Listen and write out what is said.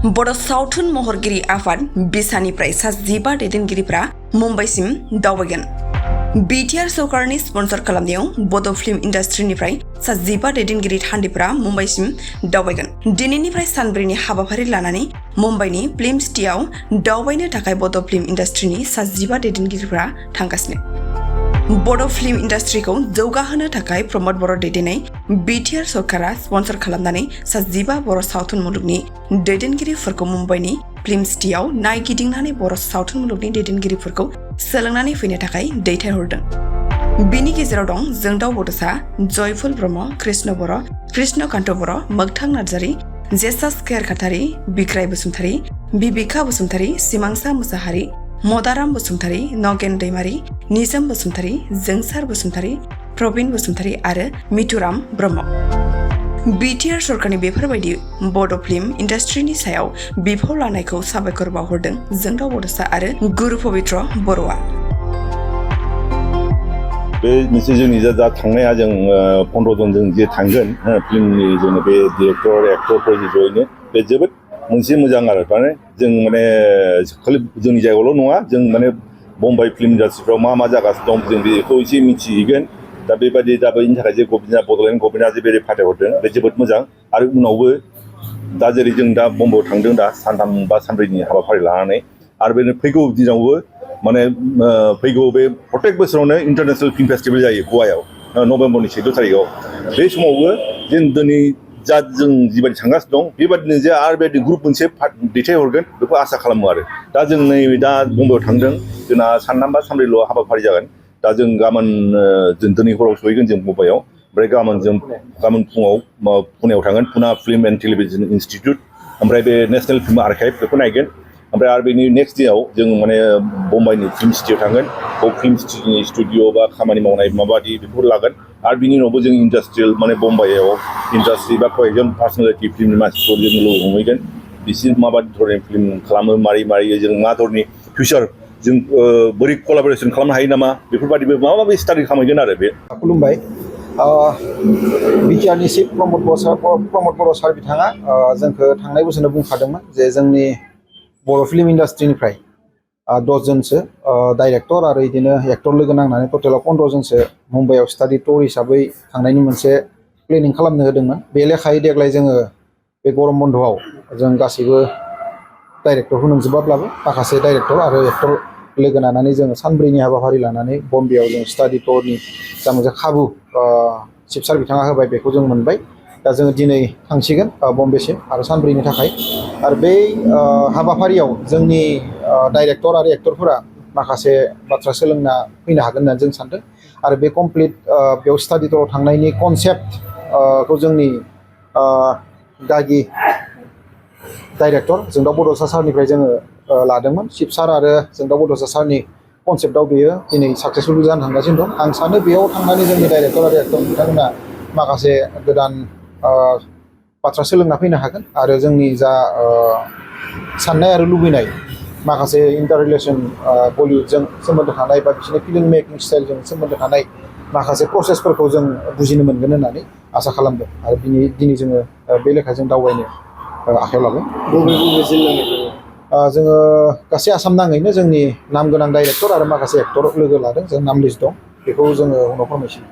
बड' सावथुन महरगिरि आफाद बिसानिफ्राय सा 15 दैदेनगिरिफ्रा मुम्बाइसिम दावबायगोन। बिटिआर सरकारनि स्पन्सर खालामनायाव बड' फिल्म इन्डास्ट्रिनिफ्राय सा 15 दैदेनगिरि थान्दैफोरा मुम्बाइसिम दावबायगोन। दिनैनिफ्राय सानब्रैनि हाबाफारि लानानै मुम्बाइनि फिल्म सिटीआव दावबायनो थाखाय बड' फिल्म इन्डास्ट्रिनि सा 15 दैदेनगिरिफ्रा थांगासिनो। बड' फिल्म इन्डास्ट्रिखौ जौगाहोनो थाखाय प्रमद बर' दैदेननाय बिटिआर सरकारा स्पन्सर खालामनानै सा 15 बर' सावथुन मुलुगनि दैदेनगिरिफोरखौ मुम्बाइनि फिल्म सिटीआव नायगिदिंनानै बर' सावथुन मुलुगनि दैदेनगिरिफोरखौ सोलोंनानै फैनो थाखाय दैथायहरदों। बिनि गेजेराव दं जोंदाव बड'सा, जयफुल ब्रह्म, कृष्ण बर', कृष्णकान्त बर', मोगथां नार्जारी, जेसास केरखातारि, बिग्राय बसुमतारी, बिबिका बसुमतारी, सिमांसा मुसाहारि, मदाराम बसुमतारी, नगेन दैमारी, निजोम बसुमतारी, जोंसार बसुमतारी, प्रबिन बसुमतारी आरो मिथुराम ब्रह्म। बिटिआर सरकारनि बेफोरबायदि बड' फिल्म इन्डास्ट्रिनि सायाव बिफाव लानायखौ साबायखर बावहरदों जोंदाव बड'सा आरो गुरु पबित्र बर'आ। बे मोनसे जोंनि जा थांनाया जों 15 जन जों जे थांगोन फिल्मनि जोंनि बे डिरेक्टर एक्टरफोर जयैनो बे जोबोद मोनसे मोजां आरो माने जों माने खालि जोंनि जायगायावल' नङा जों माने मुम्बाइ फिल्म इन्डास्ट्रिफ्राव मा जागासिनो दं जों बेखौ एसे मिथिहैगोन। दा बेबायदि दा बेनि थाखाय जे बड'लेण्ड गभर्नमेन्टआ जे बेबायदि फाथायहरदों बे जोबोद मोजां आरो उनावबो दा जेरै जों दा मुम्बाइआव थांदों दा सानथाम बा सानब्रैनि हाबाफारि लानानै आरो बे फैगौ दिनावबो माने फैगौ बे प्रत्येक बोसोरावनो इन्टारनेशनेल फिल्म फेस्टिभेल जायो गवायाव नभेम्बरनि 14 थारिखआव। बे समावबो जों दिनै जा जों जिबायदि थांगासिनो दं बेबादिनो जे आरो बेबायदि ग्रुप मोनसे दैथायहरगोन बेखौ आसा खालामो आरो दा जों नैबे दा मुम्बाइआव थांदों जोंना सानथाम बा सानब्रैल' हाबाफारि जागोन। दा जों गाबोन जों दिनै हराव सहैगोन जों मुम्बाइआव ओमफ्राय गाबोन फुङाव पुनेआव थांगोन पुना फिल्म एन्ड टेलिभिजन इन्सटिटिउट ओमफ्राय बे नेशनेल फिल्म आर्काइभ बेखौ नायगोन ओमफ्राय आरो बेनि नेक्स्ट दिनाव जों माने मुम्बाइनि फिल्म सिटीआव थांगोन बे फिल्म सिटीनि स्टुडिअ बा खामानि मावनाय माबायदि बेखौ लागोन आरो बिनि उनावबो जों इन्डास्ट्रियेल माने मुम्बाइआव इन्डास्ट्रि बा कयजन पार्सनेलिटि फिल्मनि मानसिफोर जों लोगो हमहैगोन बिसोर माबायदि धरननि फिल्म खालामो मारै जों मा धरननि फिउचार जों बोरै कलाबरेसन खालामनो हायो नामा बेफोरबायदिबो माबा माबि स्टाडि खालामहैगोन आरो बे। खुलुमबाय। बिटिआरनि चिफ प्रमद बर' सार बिथाङा जोंखौ थांनाय बोसोराव बुंखादोंमोन जे जोंनि बर' फिल्म इन्डास्ट्रिनिफ्राय 10 जनसो डाइरेक्टर आरो बिदिनो एक्टर लोगो नांनानै टटेलाव 15 जनसो मुम्बाइआव स्टाडि टुर हिसाबै थांनायनि मोनसे प्लेनिं खालामनो होदोंमोन। बे लेखायै देग्लाय जोङो बे गरम बन्द'आव जों गासैबो डाइरेक्टरखौ नंजोबाब्लाबो माखासे डाइरेक्टर आरो एक्टर लोगो नांनानै जोङो सानब्रैनि हाबाफारि लानानै बम्बेआव जों स्टाडि टुरनि जा मोनसे खाबु चिफ सार बिथाङा होबाय बेखौ जों मोनबाय। दा जोङो दिनै थांसिगोन बम्बेसिम आरो सानब्रैनि थाखाय आरो बे हाबाफारियाव जोंनि डाइरेक्टर आरो एक्टरफोरा माखासे बाथ्रा सोलोंना फैनो हागोन होननानै जों सानदों आरो बे कमप्लिट बेयाव स्टाडि टुराव थांनायनि कनसेप्टखौ जोंनि गागि डाइरेक्टर जोंदाव बड'सा सारनिफ्राय जोङो लादोंमोन। चिफ सार आरो जोंदाव बड'सा सारनि कनसेप्टआव बेयो दिनै साक्सेसफुल जानो थांगासिनो दं। आं सानो बेयाव थांनानै जोंनि डाइरेक्टर आरो एक्टर बिथांमोना माखासे गोदान बाथ्रा सोलोंना फैनो हागोन आरो जोंनि जा साननाय आरो लुबैनाय माखासे इन्टार रिलेसन बलिउडजों सोमोन्दो थानाय बा बिसोरनि फिल्म मेकिं स्टाइलजों सोमोन्दो थानाय माखासे प्रसेसफोरखौ जों बुजिनो मोनगोन होननानै आसा खालामदों आरो दिनै जोङो बे लेखाजों दावबायनो आखायाव लादों। बबे जिल्लानिफ्राय जोङो गासै आसाम नाङैनो जोंनि नाम गोनां डाइरेक्टर आरो माखासे एक्टर लोगो लादों जों नाम लिस्ट दं बेखौ जोङो उनाव फोरमायसिगोन।